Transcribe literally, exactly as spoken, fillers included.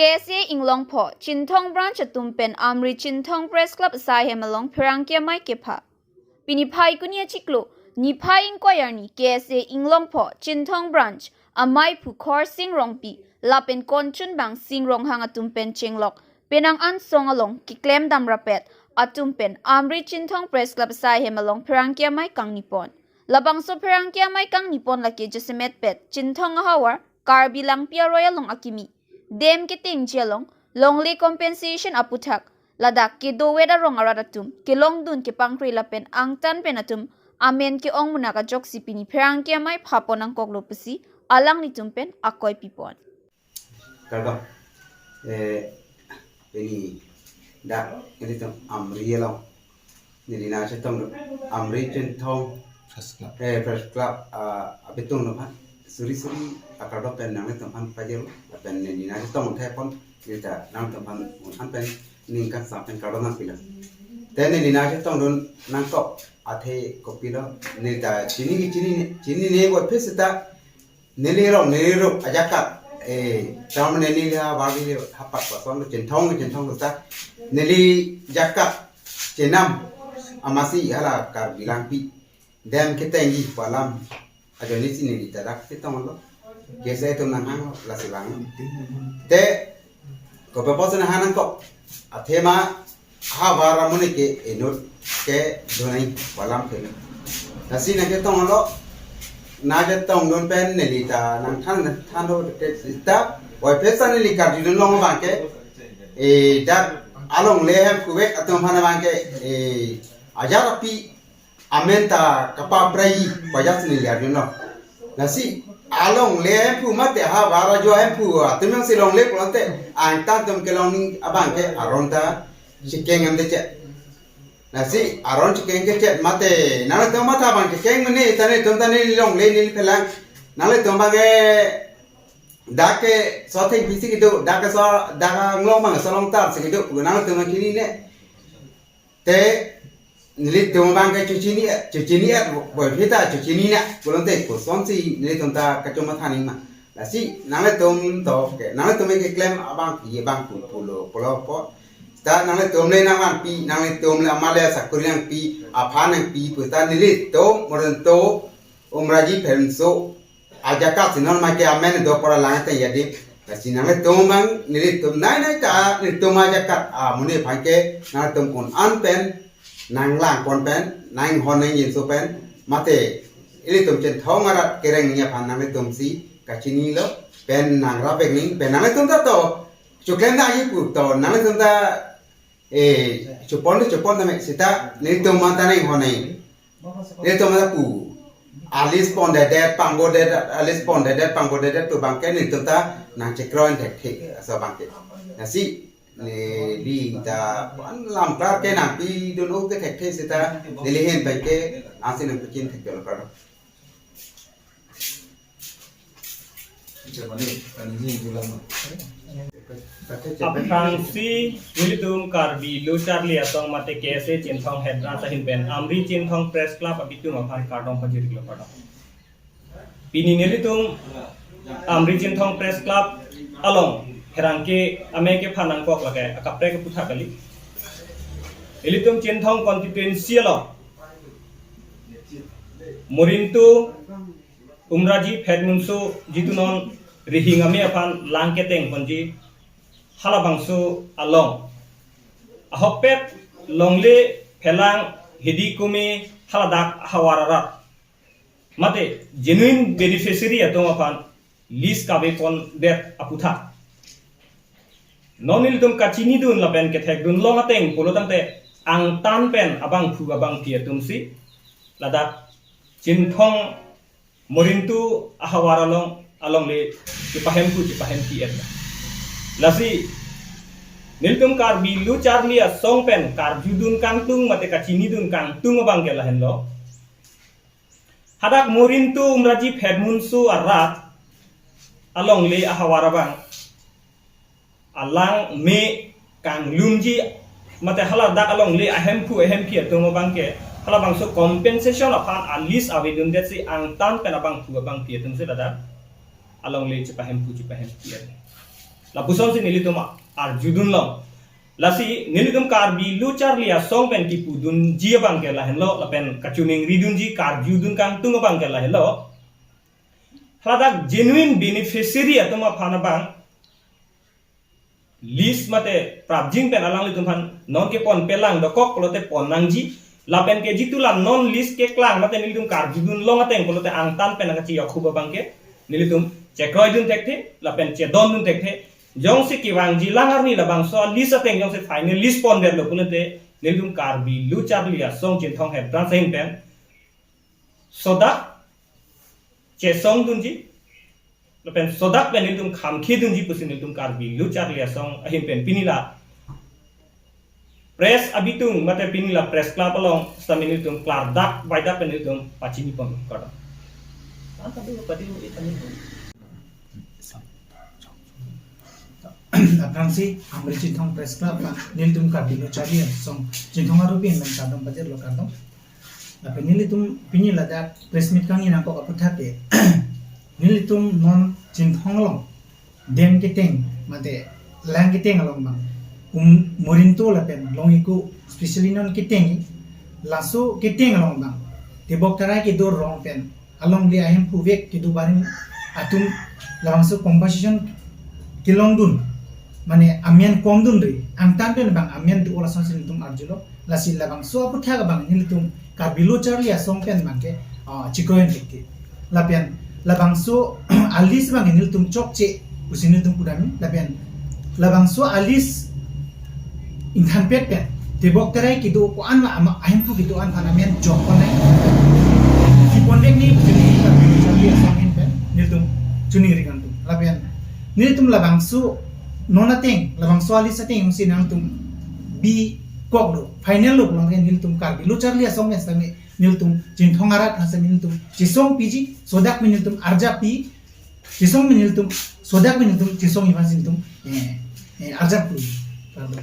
K S A Inglongpho Chinthong Branch atum pen Amri Chinthong Press Club asai hem along pherangke amei kepha. Pini Phaikuni achiklo, niphai ingkoi arni K S A Inglongpho Chinthong Branch ameiphu Khorsing Rongpi lapen konchunbang Sing Ronghang atum pen chenglok penang ansong along keklem damrapet atum pen Amri Chinthong Press Club asai hem along pherangke amei kangnipon. Labangso pherangke amei kangnipon lake jasemetpet Chinthong ahavar Karbi Langpi aroi along akimi dam ketengji along longle compensation aputhak ladak kedovet arong arat atum kelongdun kepangkre lapen angtan pen atum amen ke-ong munak ajoksi pini pherangke amei phapon nangkoklo pusi alanglitum pen akoi pipon. Kardom. Eh, pini dak ini tum Amri along. Neli nangchetong Amri Chinthong Press Club. Eh, Press Club, ah, abitung no phan. Suri suri akardom pen nanglitum phan pajir. Pen neli nangchetong thepon. Neli ta nangtum phan un an pen ningkan sa pen kardom nangpilo. Te neli nangchetongdun nangkok athe kopilo. Neli ta chini chini chini ne bo phi seta neli rong neli rup ajakat, eh, tama neli ha bagi hapak pason Chinthong Chinthong ta neli jakat chenam amasi hala Karbi Langpi dam ketengji pu alam ajoine si neli ta dak chetonglo. K S A atum nanghanglo lasi vang. Te kopi apotsi nanghan nangkok athema ahavar amonit ke inut kedo nangji pu alam ke. Lasi nangchetonglo, nangchetongdun pen neli ta nangthan thanlo te seta oi pesa neli karjudun long abang ke, eh, dak alongle hemphu vek atum aphan abang ke, eh, ajar api amen ta kapaprai pajak neli arjunlo. Lasi alongle hemphu mate ahavar ajo hemphu atum jongsi longle pulote angtan atum kelong abang ke aron ta chekeng em dechet. Lasi aron chekeng kechet mate nanglitum matha abang chekeng mene ta nelitum ta neli longle neli phelang. Nanglitum abang ke dak ke so thengpi si kedo, dak ke so dak anglong abang so longtar si kedo, nanglitum chinine. Te nelitum abang ke chechini chechini et boi phi ta chechini na pulote kosonsi nelitum ta kachoma thaning ma. Lasi nanglitum to ke nanglitum keklem abang phi abang pu pulo pulo po. Ta nanglitum le nangvanpi, nanglitum le amat le sakuri nangpi, aphan nangpi pu ta nelitum Morintu Umraji Phedmunso ajakat si non make amen do pora lang te yadi. Lasi nanglitum abang nelitum nai nai ta nelitum ajakat amonit aphan ke nanglitum un an pen nanglangpon pen nanghon nangjinso pen mate ilitum Chinthong arat kereng ni aphan nanglitum si kachinilo pen nangrap vek ning pen nanglitum ta to chuklem da yi pu to nanglitum ta, eh, chupon le chupon tame seta nelitum manta nanghon nang. Nelitum manta pu a list pondedet pangbodedet, a list pondedet pangbodedet pu abang ke nelitum ta nangchekroin thekthe aso abang ke. Lasi neli ta pan lam klar ke nangpidun o ke thekthe seta neli ahin abang ke ansi nangpachin thekjol kardom. Aphrangsi nelitum Karbi Lo Charli Asong mate K S A Chinthong Head Branch ahin pen Amri Chinthong Press Club abitung aphan kardom pajirlo, kardom. Pini nelitum Amri Chinthong Press Club along pherangke amei kepha nangkok lake akaprek aputhak kali. Ilitum Chinthong constituency along Morintu Umraji Phedmunso jitu non rihing amei aphan lang ketengponji halabangso along ahokpet longle phelang hidi kumi haladak ahavar arat mate genuine beneficiary atum aphan list kavepondet aputhak non nelitum kachinidun lapen kethekdun long ateng pulo tangte angtan pen abangphu abangphi atumsi ladak Chinthong Morintu ahavar along alongle chepahemphu chepahemphi et. Lasi nelitum Karbi Lo Charli Asong pen karjudun kangtung mate kachinidun kangtung abang ke lahenlo. Hadak Morintu Umraji Phedmunso arat alongle ahavar abang alang me kanglumji mate haladak alongle ahemphu ahemphi atum abang ke halabangso compensation aphan a list avedundetsi angtan pen abangphu abangphi atumsi ladak alongle chepahemphu chepahemphi et. Lapusonsi nelitum arjudunlong. Lasi nelitum Karbi Lo Charli Asong pen kipudunji abang ke lahenlo, lapen kachiningridunji karjudun kangtung abang ke lahenlo. Haladak genuine beneficiary atum aphan abang list mate prapjin pen alanglitum aphan non kepon pelang dokok pulote pon nangji. Lapen ke jitu la non list keklang mate nelitum karjudunlong ateng pulote angtan pen nangkachiyok hup abang ke nelitum chekroidun thekthe, lapen chedondun thekthe. Jongsi kevangji lang arni labangso list ateng jongsi final list pondetlo pulote nelitum Karbi Lo Charli Asong Chinthong Head Branch ahin pen sodak chesongdunji, lapen sodak pen nelitum khamkhedunji pusi nelitum Karbi Lo Charli Asong ahin pen pini la press abitung mate pini la press club along sitame nelitum klardak baidak pen nelitum pachinipon kardom. Aphrangsi Amri Chinthong Press Club pen nelitum Karbi Lo Charli Asong Chinthong arupi pen kardom pajirlo, kardom. Lapen nelitum pini ladak press meet kangni nangkok aphuthak ke nelitum non Chinthong along dam keteng mate lang keteng along abang, um, Morinto lapen Long-iko, specially non keteng, laso keteng along abang tebok tarai kedo rong pen alongle ahemphu vek kedo barim atum labangso compensation kelongdun, mane amen komdunri, angtan pen abang amen do, lasonsi nelitum arjulo. Lasi labangso aphuthak abang nelitum Karbi Lo Charli Asong pen abang ke, ah, chikroidun thekthe. Lapen labangso a-list abang ke nelitum chokche pusi nelitum pudamji. Lapen labangso a-list ingthanpet pen tebok terai kedo ko-an la ama ahemphu kedo an aphan amen jok konai, kipon vek nangji pusi nelitum Karbi Lo Charli Asong ahin pen nelitum chiningri kangtung. Lapen nelitum labangso non ateng, labangso a-list ateng jongsi nangtum bikok do, final lo pulote nelitum Karbi Lo Charli Asong pen sitame nelitum Chinthong arat aphan sitame nelitum chesongpiji, sodak pen nelitum arjappi, chesong pen nelitum, sodak pen nelitum chesongji aphansi nelitum, eh, eh, arjap klu. Kardom.